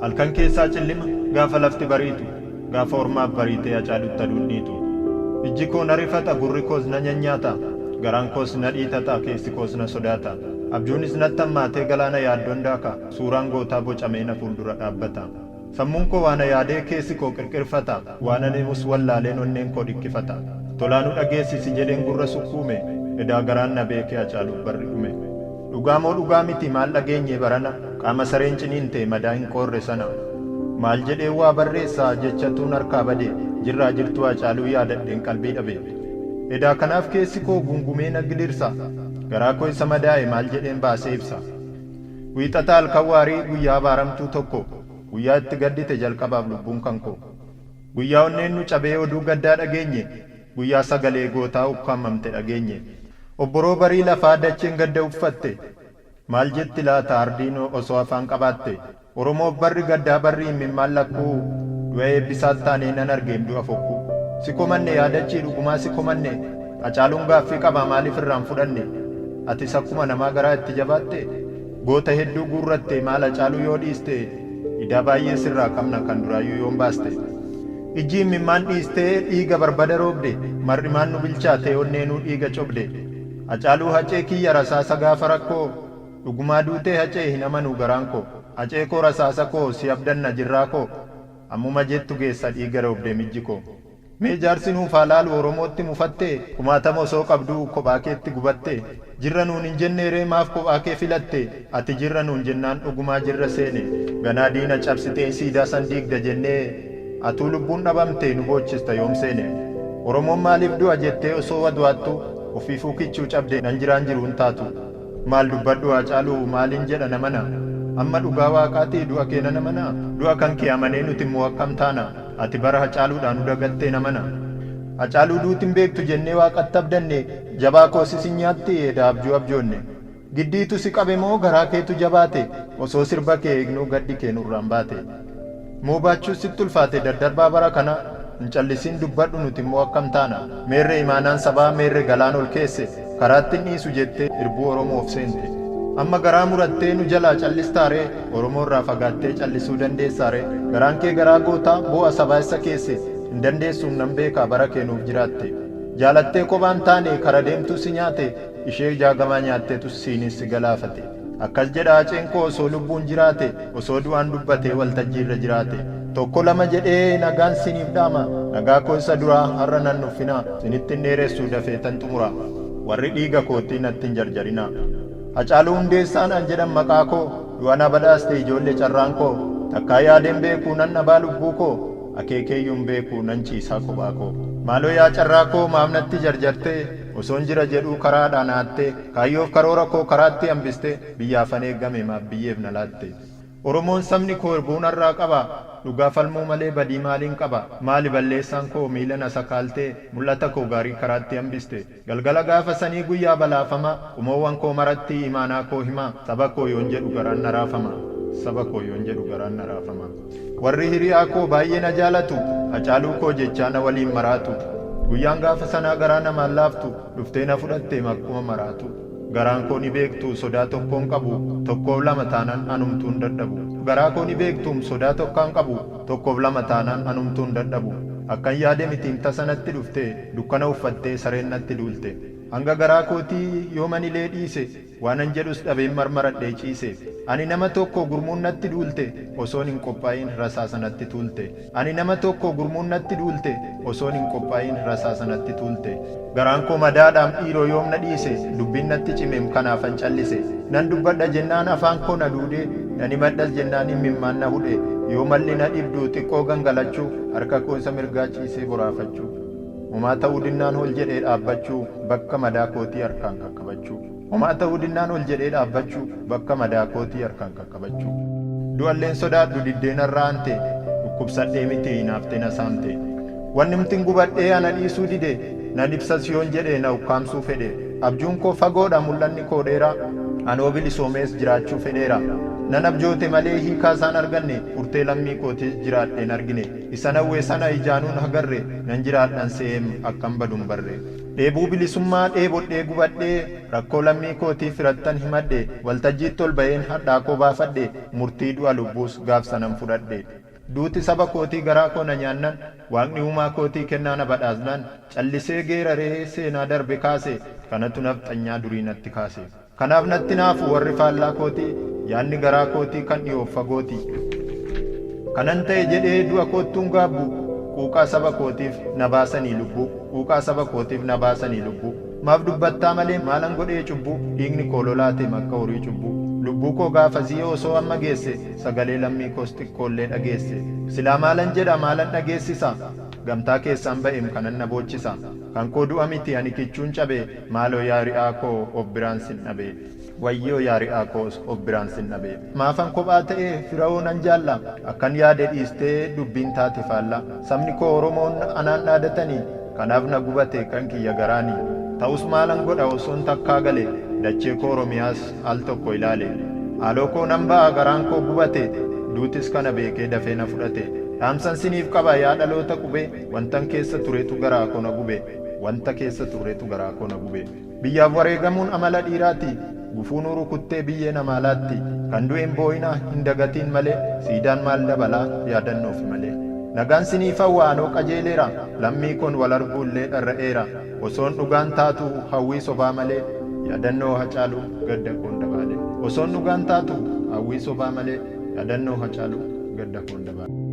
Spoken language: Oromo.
Halkan keessaa cillima gaafa lafti bariitu, gaafa ormaaf bariitee Hacaalutti aduun dhiitu. Ijji koo na rifata, gurri koos na nyanyaata, garaan koos na dhiitata, keessi koos na sodaata. Abjuunis natti hammaatee galaana yaaddoon daaka, suuraan gootaa bocamee na fuuldura dhaabbata. Sammuun koo waa na yaadee keessi koo qirqirfata, waanan himus wallaaleen onneen koo dhikkifata. Tolaa nu dhageessisi jedheen gurra sukkuume, edaa garaan na beekee Hacaaluuf barri dhume. Dhugaa moo dhugaa miti maal dhageenye barana, qaama sareen ciniinte madaa hin qoorre sana. Maal jedheen waa barreessa jechatu narkaa bade, jirraa jirtuu Hacaaluu yaadadheen qalbii dhabe. Edaa kanaaf keessi koo guungumee na gidirsa, garaa koo isa madaa'e maal jedheen baasee ibsa. Wiixata halkan waarii guyyaa abaaramtuu tokko, guyyaa itti gaddite jalqabaaf lubbuun kan koo. Guyyaa onneen nu cabee oduu gaddaa dhageenye, guyyaa sagalee gootaa ukkaamamte dhageenye. Obboroo barii lafaa dacheen gadda uffatte, maal jetti laata ardiin osoo afaan qabaatte. Oromoof barri gaddaa barri immimmaan lakkuu, du'a eebbisaat taanee nan argeem du'a fokkuu. Si komanne yaa dachii dhugumaa si komanne, Hacaaluun gaaffii qabaa maaliif irraa hin fudhanne? Atis akkuma namaa garaa itti jabaatte? Goota hedduu guurratte maal Hacaaluu yoo dhiiste? Idaa baay'ee sirraa qabna kan duraayyuu yoom baaste? Ijji immimmaan dhiistee dhiiga barbada roobde, mar'imaan nu bilchaatee onneenuu dhiiga cobde. Hacaaluu Hacee kiyya rasaasa gaafa rakkoo, dhugumaa duutee Hacee hin amanu garaan koo. Hacee koo rasaasa koo si abdanna jirraa koo, ammuma jettu geessa dhiiga roobde mijji koo. Mee jaarsi nuuf haa laalu Oromootti mufattee? Kumaatama osoo qabduu kophaa keetti gubattee? Jirra nuun hin jenneeree maaf kophaa kee filatte? Ati jirra nuun jennaan dhugumaa jirra seene. Ganaa diina cabsitee siidaa san diigda jennee atuu lubbuun dhabamte nu boochista yoom seene? Oromoon maaliif du'a jettee osoo wadwaattu ofiifuu kichuu cabde nan jiraan jiruun taatu. Maal dubbadhu Haacaaluu maaliin jedha namana? Amma dhugaa waaqaatii du'a kee nan amanaa? Du'a kan kee amanee nutimmoo akkam taana? Ati bara Hacaaluudhaa nu dagattee namana. Hacaaluu duuti hin beektu jennee waaqatti abdanne jabaa koo si sin nyaatti eda abjuu abjoonne. Giddiitu si qabe moo garaa keetu jabaate osoo sirba kee eegnuu gaddi kee nurraan baate. Moo baachuus sitti ulfaate daddarbaa bara kana hin callisiin dubbadhu nuti immoo akkam taana. Meerre imaanaan sabaa meerre galaan ol keesse karaatti hin dhiisu jettee irbuu Oromoof seente. Amma garaa murattee nu jalaa callistaa ree? Oromoo irraa fagaattee callisuu dandeessaa ree? Garaan kee garaa gootaa boo'a sabaa essa keesse? Hin dandeessuum nan beekaa bara kee nuuf jiraatte. Jaalattee kophaan taane kara deemtuu si nyaate ishee jaagamaa nyaatteetu siinis si galaafate. Akkas jedha Haceen koo osoo lubbuun jiraate osoo du'aan dubbatee waltajjii irra jiraate. Tokko lama jedhee nagaan siniif dhaama nagaa koo isa duraa har'a nan nuffinaa sinitti hin dheeressuu dafeetan xumura warri dhiiga kootii natti hin jarjarinaa. Hacaaluu Hundeessaa naan jedhan maqaa koo Du'a na badhaaste ijoolle carraan koo Takkaa yaadeen beeku nan dhabaa lubbuu koo Akeekeeyyuun beeku nan ciisaa kophaa koo Maaloo yaa carraa koo maaf natti jarjartee Osoon jira jedhuu karaadhaa na hattee Kaayyoof karoora koo karaatti hambistee Biyyaafan eegame maaf biyyeef na laatte Oromoon sabni koo irbuu narraa qaba Dhugaa falmuu malee badii maaliin qaba Maali balleessaan koo miila na sakaaltee Mul'ata koo gaarii karaatti hambiste Galgala gaafa sanii guyyaa balaafamaa Qomoowwan koo maratti imaanaa koo himaa Saba koo yoon jedhu garaan na raafama Saba koo yoon jedhu garaan na raafama Warri hiriyaa koo baay'ee na jaalatu Hacaaluu koo jechaa na waliin maraatu Guyyaan gaafa sanaa garaa namaan laaftu Dhuftee na fudhatteem akkuma maraatu Garaan koo ni beektuu sodaa tokkoon qabu Tokkoof lama taanaan anumtuu hin dadhabu Garaa koo ni beektuum sodaa tokkaan qabu Tokkoof lama taanaan anumtuu hin dadhabu Akkan yaade mitiim tasa natti dhuftee Dukkana uffattee sareen natti duulte. Hanga garaa kootii yooman ilee dhiise Waanan jedhus dhabeen marmaradhee ciise. Ani nama tokko gurmuun natti duulte Osoon hin qophaa'iin rasaasa natti tuulte. Ani nama tokko gurmuun natti duulte Osoon hin qophaa'iin rasaasa natti tuulte. Garaan koo madaadhaam dhiiroo yoom na dhiise Dubbiin natti cimeem kanaafan callise. Nan dubbadha jennaan afaan koo na duude Nan himadhas jennaan immimmaan na hudhe. Yoo malli na dhibdu xiqqoo gangalachuu Harka koo isa mirgaa ciisee boraafachuu. Homaa ta'uu dinnaan hol jedhee dhaabbachuu Bakka madaa kootii harkaan qaqqabachuu. Homaa ta'uu dinnaan ol jedhee dhaabbachuu Bakka madaa kootii harkaan qaqqabachuu. Du'alleen sodaadhu diddee narra aante Dhukkubsadhee miti hinaaftee na saamte. Wannumtin gubadhee ana dhiisuu dide Nan ibsas yoon jedhe na ukkaamsuu fedhe. Abjuun koo fagoodha mul'anni koo dheeraa Anoo bilisoomees jiraachuu fedheera. Nan abjoote malee hiikaa isaan arganne, furtee lammii kootiis jiraadheen argine. Isan hawwe sana ijaanuun hagarre, nan jiraadhan se'eem akkan badun barre. Dheebuu bilisummaa dheebodhee gubadhee, rakkoo lammii kootii firattan himadhe, waltajjiitti ol ba'een hadhaa koo baafadhe, murtii du'a lubbuus gaaf sanan fudhadhe. Duuti saba kootii garaa koo na nyaannan, Waaqni uumaa kootii kennaa na badhaasnaan, callisee geeraree seenaa darbe kaase, kanatu nafxanyaa durii natti kaase. Kanaaf natti hinaafu warri faallaa kootii, yaadni garaa kootii kan dhiyoof fagooti. Kanan ta'e jedhee du'a koottuun gaabbu, quuqaa saba kootiif na baasanii lubbuu, quuqaa saba kootiif na baasanii lubbuu. Maaf dubbattaa malee maalan godhee cubbuu, dhiigni koo lolaateem akka horii cubbuu. Lubbuu koo gaafasii osoo amma geesse, sagalee lammii koos xiqqoollee dhageesse. Silaa maalan jedha maalan dhageessisa, gamtaa keessaan ba'eem kanan na boochisa. Kan koo du'a miti ani kichuun cabe, maaloo yaa ri'aa koo of biraan sin dhabe. Wayyoo yaa ri'aa koos of biraan sin dhabe. Maafan kophaa ta'e fira'oo nan jaalla, akkan yaade dhiistee dubbiin taate faalla. Sabni koo Oromoon anaan dhaadatani, kanaaf na gubate kan kiyya garaani. Ta'us maalan godha osoon takkaa gale, dachee koo Oromiyaas al tokko ilaale. Haaloo koo nan ba'a garaan koo gubate, duutis kana beekee dafee na fudhate. Dhaamsan siniif qaba yaa dhaloota qubee, wantan keessa turetu garaa koo na gube. Wanta keessa turretu garaa koo na gube. Biyyaaf wareegamuun amala dhiiraati, gufuunuu rukuttee biyyee namaa laatti. Kan du'e hin boo'inaa hin dagatiin malee, siidaan maal dabalaa yaadannoofi malee. Nagaan siniif hawwa anoo qajeeleera, lammii koon wal arguu illee dharra'eera. Osoon dhugaan taatuu hawwii sobaa malee, yaadannoo Hacaaluu gadda koon dabaale. Osoon dhugaan taatuu hawwii sobaa malee, yaadannoo Hacaaluu gadda koon dabaale.